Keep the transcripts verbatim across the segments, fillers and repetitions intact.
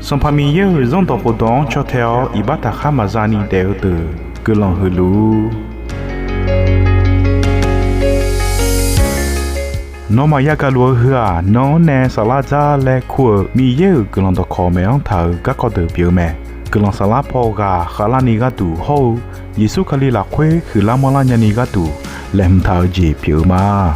Sanqpaq Miqyaer-euq Zanrdawq khofdawq-anr caw tae-awr iqbax taqkhar maqza ni daef-eu deuq guiqlanq huiq luf-ur. Nawmaf yagaq luf-eu heu-aq, nan-anr nae saflar dzar laer kur-euq Miqyaer-euq guiqlanq dawqkawq maeq-anr taq-euq garkawv deuq pyeuf-eu mae. Guiqlanq saflar paw ghaq khavlarni gharduq hawr-eu Yeqsur Kali lafkhoer huiqlar manrlar nyani gharduq laeqhmq taq-eu jeq pyeuf-eu ma.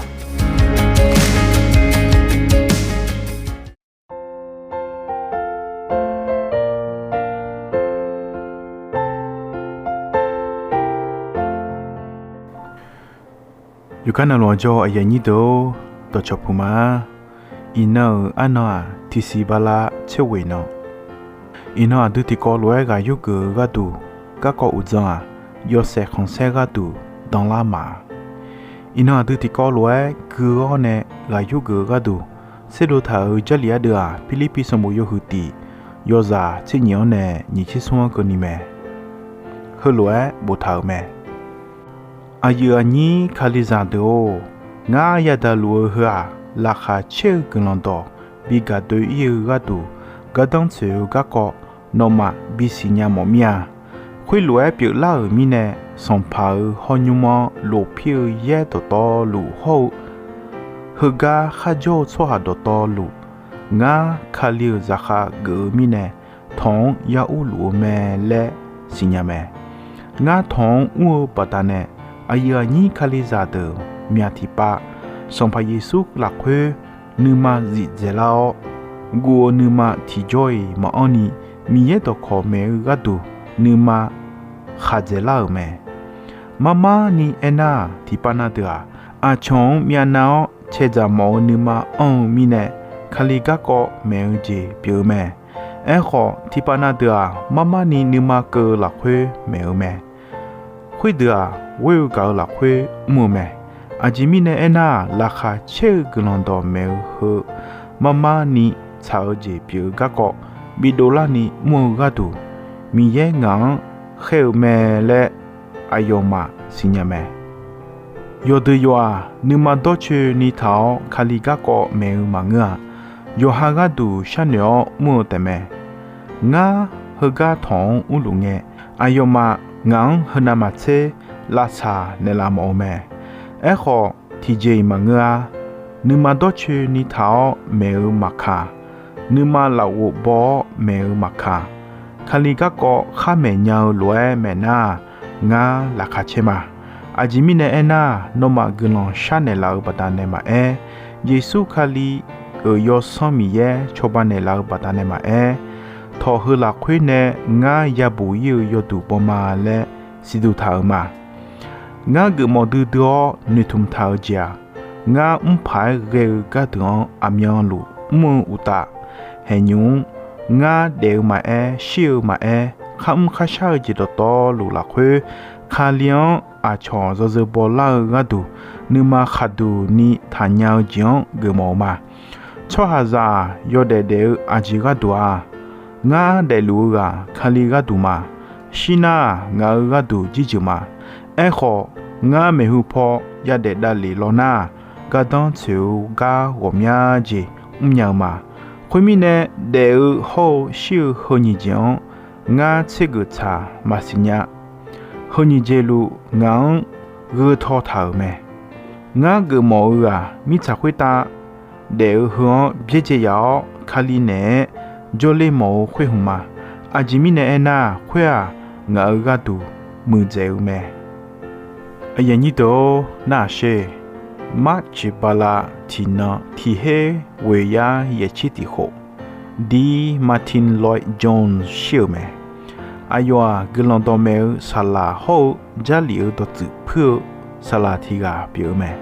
Yawqgar navluf-anr jawr-eu aqyuif aqnyir deuq-or, dawqcawq puq ma. Iqnan-euq arnan-aq, tiqsiq bala tser ghoeq nan. Iqnan aqdui tiqkawv lof-aer ghaq yurgeuf-eu gharduq garkawv uqdzan-aq, yawshaef khanqsaer gharduq danlar ma. Iqnan aqdui tiqkawv lof-aer gui-awr nae ghaq yurgeuf-eu gharduq, tserdov taq-euq Jarlif ardeuv-aq, Pirlirpiv sanqbof yawhuiq tiq, yawzaq tser nyif-anr nae nyiq tser smr-anr keuvni mae. Heulof-aer boftaq-euq mae. Aqyuif aqnyir Kalizaq deuq-or, ngar yadaq luf-eu heu-aq, laqkhaq caer-eu guiqlanq dawq bi gaq doe-ir-eu gharduq, gardanr tsoeq-eu garkawv nawmaf bisiq nya mawf mir-a. Khoerlof-aer pyeuflar-euq mirnae, sanqpaq-euq hawr nymr-anr lofpir-eu yaer dawqtawvluf hawr-eu, heugar kharjawr-eu tsawrhaq dawqtawvluf, ngar Kali-euq zaqkhav geuf-eu mirnae, tawq-anr yar urluf-eu mae laer siqnya mae. Ngar tawq-anr mr-eu baqdanae, aqyuif aqnyir Kalizaq deuq myaq tiqpav, Sanqpaq Yeqsur lafkhoer nuima zifdzaeq lar-awr, guv-eu nuima tiqjawr-iq maqanr ni, Miqyaer dawqkawq maeq-eu gharduq nuima khaqdzaeq lar-euq mae. Marmar ni aernar-aq, tiqpav na deuq-aq, aqcawq-anr myavnav-awr caedzaq mawf-eu nuima anr-eu mirnae, Kali garkawv maeq-eu jeq pyeuf-eu mae. Aerkhawf, tiqpav na deuq-aq, marmar ni nuima keuv-eu lafkhoer maeq-eu mae. Khoerdeuq-aq, ghoer-eu gaq-eu lafkhoer mr-eu mae. Aqjeq mirnae aernar-aq, laqkhaq caer-eu guiqlanq dawq maeq-eu heu, marmar ni tsaq-eu jeq pyeuf-eu garkawv bidov larni mr-eu gharduq, Miqyaer ngaq-anr khaer-eu mae laer aqyawfmaf siqnya mae. Yawqdeuq yawq-aq, nuima dawrcoeni taq-awr Kali garkawv maeq-eu maqngeur-a. Yawqha gharduq sharnoeq-awr mr-eu taefmae. Ngar heugar tawq-anr urluf ngae, aqyawfmaf ngaq-anr heunav maqtser lavsaq naeqlaf mawf-eu mae. Aerkhawf, tiqjeq-iq maqngeur-a. Nuima dawrcoeni taq-awr maeq-eu maqkaq, nuima lafghof baw-awr maeq-eu maqkaq, Kali garkawv khar maeq nya-eu lof-aer maeqnar-aq, ngar laqkhaq caer ma. Aqjeq mirnae aernar-aq, nawmaf guiqlanq sharnaeq laf-eu baqdanae maqaer, Yeqsur Kali-euq Yawsanr Miqyaer cawba naeqlaf-eu baqdanae maqaer, tawq heu lafkhoer nae ngar yabuq-ir-eu yawduq bawma laer siqduq taq-euq ma. Ngar geufmawf duidui-awr noeqtmq taq-eu jeq-aq, ngar mrpaq-aer ghae-eu gardeuq-anr aqmyanluf mr-eu uqtaf, haeqnymr-mr ngar daef-eu maqaer, shir-eu maqaer, kharmr kharshar-eu jeq dawqtawvluf lafkhoer, Kali-anr aqcawq yawzeu bawlar-eu gharduq, nuima khaqduq ni taqnya-eu jeq-anr geufmawf-eu ma. Tsawrhaqzaq yawdaef daef-eu aqjeq gharduq-aq, ngar daefluf-eu ghaq Kali gharduq ma. Shirnar-aq, ngaq-euq gharduq jirjeuq ma. Aerkhawf, ngar maeqhu paw yadaef davlef lawnar-aq, gardanr tsoeq-eu gar ghawqmya jeq mrnya-eu ma. Khoermirnae, daef-eu hawr-eu shir-eu heu nyiq jeq-anr ngar tsergeuf tsaq maqsiq nya. Heu nyiq jeq luf ngaq-anr gheu taw taq-euq mae. Ngar geufmawf-eu ghaq mirtsaq khoertav daef-eu heu-anr byaerdzae yaf-awr, Kali naeq-aer jawrler mawf-eu khoer hmq ma. Aqjeq mirnae aernar-aq, khoer-aq, ngaq-euq gharduq muiqdzaeq-eu mae. Aqyuif aqnyir deuq-or, nar-aq sher. March bala tiqnan tiq her ghoeq yar yaeq tser tiq khof, Dr Martyn Lloyd-Jones shir-euq mae. Aqyawf-aq, guiqlanq dawqmaeq-eu saqlaq hawr-eu Jarlif-eu dawqtsuif puir-eu saqlaq tiq ghaq pyeuf-eu mae.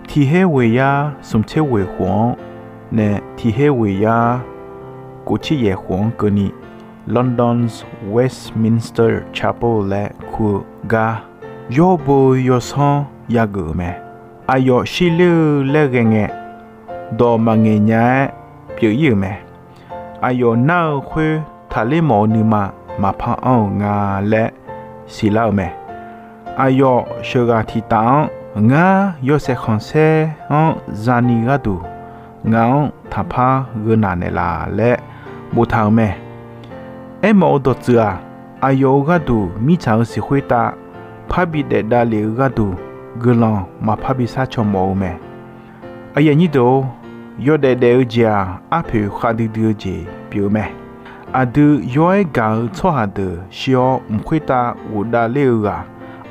Tiq her ghoeq yar smq tser ghoeq khof-anr nae tiq her ghoeq yar kof tser yaeq khof-anr keuvni, London's Westminster Chapel laer kur-eu gar, yawr bo-eu yawsanr yageuf-euq mae. Aqyawf shirler-eu laer ghae ngae, dawq maqngaeq nya-aer pyeuf-ir-euq mae. Aqyawf nar-eu khoer taqler mawf-eu nuima maqpar anr-euq nga laer siqlar-euq mae. Aqyawf sheuqghaq tiqtaf-anr, ngar yawshaef khanqsaer-anr zani gharduq ngaq-anr taqpar gheunaq naeqlaf laer boftaq-euq mae. Aermawf-eu dawqtsuif-aq, aqyawf-euq gharduq mirtsaq-euq siq khoertav parbi daef davlef-eu gharduq guiqlanq maqpar bi sharcaw mawf-eu mae. Aqyuif aqnyir deuq-or, yawdaef daef-eu jeq-aq, arpoeq khavdui dui-eu jeq pyeuf-eu mae. Aqdui yawr-aer gaq-eu tsawrhaq deuq shir-awr mq khoertav ghofdav ler-eu ghaq,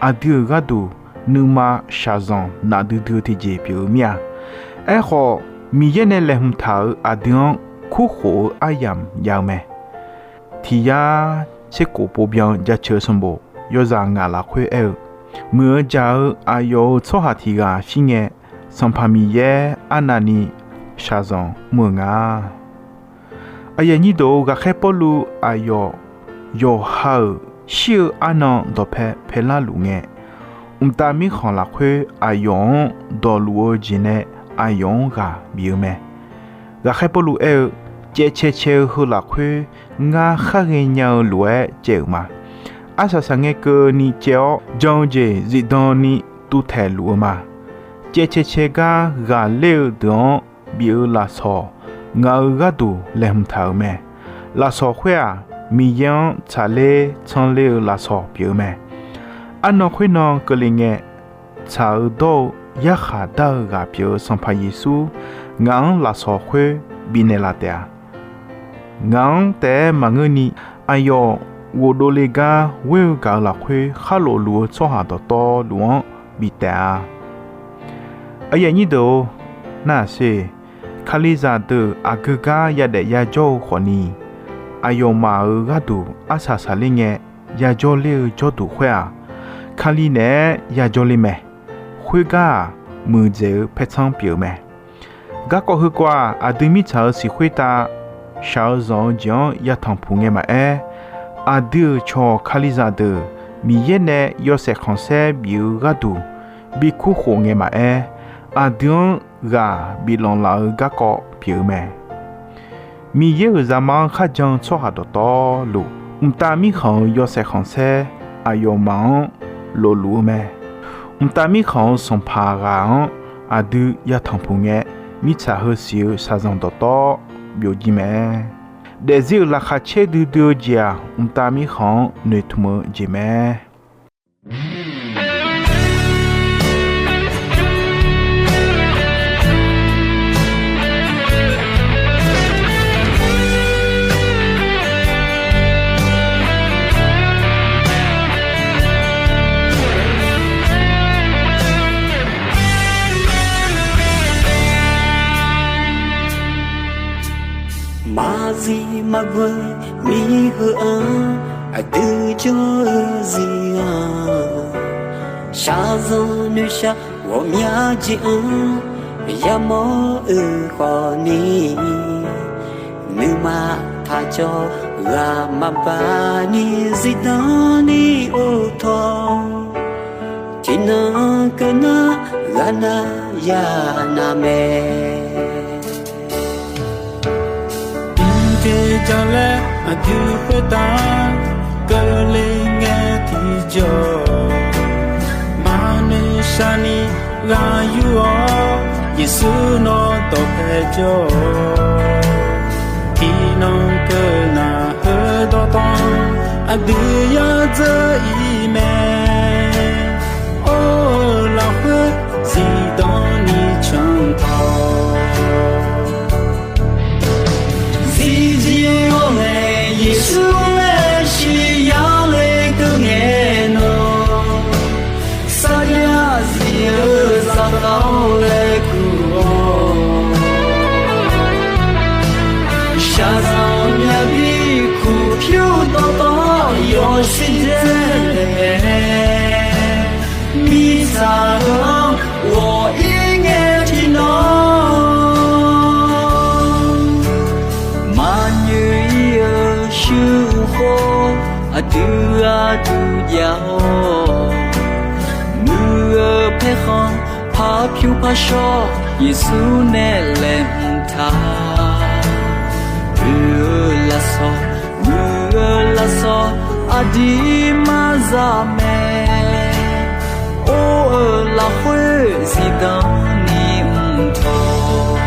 aqdui-euq gharduq nuima shaqzanq nafdui dui-eu tiqjeq pyeuf-eu mir-a. Aerkhawf, Miqyaer nae laeqhmq taq-euq aqdui-anr kurkhof-eu aryamq jav-eu mae. Tiq yar tserkhof pov byan jaceuq-eu sanqbof yawzaq ngaq lafkhoer aer-eu, muiq-eu jaq-eu aqyawf-euq tsawrhaq tiq ghaq shir ngae, Sanqpaq Miqyaer arnavni shaqzanq mr-eu nga. Aqyuif aqnyir deuq-or, ghaqkhaer Pawrluv aqyawf yawqha-euq shir-eu arnan dawqpae paelar luf ngae, mqtav mirkhanq lafkhoer aqyawf-anr dawqluf-eu jeq nae aqyawf-anr ghaq bif-eu mae. Ghaqkhaer Pawrluv aer-eu, Caevcae cae-eu heu lafkhoer ngar khar ghaenya-eu lof-aer caev-euq ma. Arsaq saqngae keuvni caev-awr jan-eu jeq zifdan ni tuvtaeq luf-eu ma. Caevcae cae gar ghaqler-eu deuq-anr bif-eu lafsawq ngaq-euq gharduq laeqhmq taq-euq mae. Lafsawq khoer-aq, Miqyaer-anr tsaqler tsanr ler-eu lafsawq pyeuf-eu mae. Arnan khoernan keuvle ngae, tsaq-eu dawr-eu yarkhaq dar-eu ghaq pyeuf-eu Sanqpaq Yeqsur ngaq-anr lafsawq khoer bifnaeq laf taef-a. Ngaq-anr taef-aer maqngeurni, aqyawf ghofdov le gar ghoer-eu gaq-eu lafkhoer khar lofluf-eu tsawrhaq dawqtawvluf-anr bif taef-a. Aqyuif aqnyir deuq-or, nar-aq sher, Kalizaq deuq aqgeu gar yadaef yajawr-eu khawfni, aqyawfmaf-euq gharduq arsaq saqler ngae yajawr ler-eu jawrduq khoer-aq, Kali naeq-aer yajawr ler mae. Khoergar-aq, muiqdzaeq-eu paertsanr pyeuf-eu mae. Garkawv heukawv-aq, aqdui mirtsaq-euq siq khoertav shaq-eu zanq-eu jeq-anr yatanq puq ngae maqaer, aqdui-euq cawq Kalizaq deuq Miqyaer nae yawshaef khanqsaer bif-eu gharduq bikur khof ngae maqaer, aqdui-anr ghaq bif lanq laf-eu garkawv pyeuf-eu mae. Miqyaer-euq zaqmar-anr kharjan-eu tsawrhaq dawqtawvluf, mqtav mirkhanq-euq yawshaef khanqsaer aqyawfmaf-anr lofluf-eu mae. Mqtav mirkhanq-euq sanqpaq ghaq-anr aqdui yatanq puq ngae, mirtsaq heu siq-eu shaqzanq dawqtawv byovjir mae. Daefzir-euq laqkhaq caer duidui-eu jeq-aq, mqtav mirkhanq-anr noeqtmq-eu jeq mae. Maqzif maqghoe mir heu-anr, aqdui jawr-eu zir-anr, shaqzanq noeqshaq ghawqmya jeq-anr yamawr-eu khawfni, nuima taqcawv ghaq maqbaq ni zifdan ni uvtawq, tiqnan keuv nar ghaq nar ya nar mae. Mqteq jaq laer aqdui khoertav keuvle ngae tiqjawr, maqnoeq shaqni ghaq yur-awr, Yeqsur nawr dawqpae jawr-awq. Tiqnan keuv nar heudawq tawv aqdui yadzeur-ir mae. Or-eu lafkhoer zifdan ni canq taq-awq. Zifjir-awr nae Yeqsur maeqshi yale keuv ngae nawr, sarjax zif-eu zaqkhav-awr laer kur-awq. Shaqzanq myavbi kur pyur dawqtawv yawshuif dzae nae, mirtsaq heu-anr ghawq-ir ngae tiqnan, maqnyoeq-ir-eu shuir-eu khoer aqdui gharduq jav-awr, muiq-eu paerkhanq par pyur par shawr Yeqsur nae laeqhmq taq. Oe-eu lafsawq, muiq-eu lafsawq aqdui maqzaq mae. Or-eu lafkhoer zifdan ni mqtawq.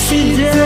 Tiqjeq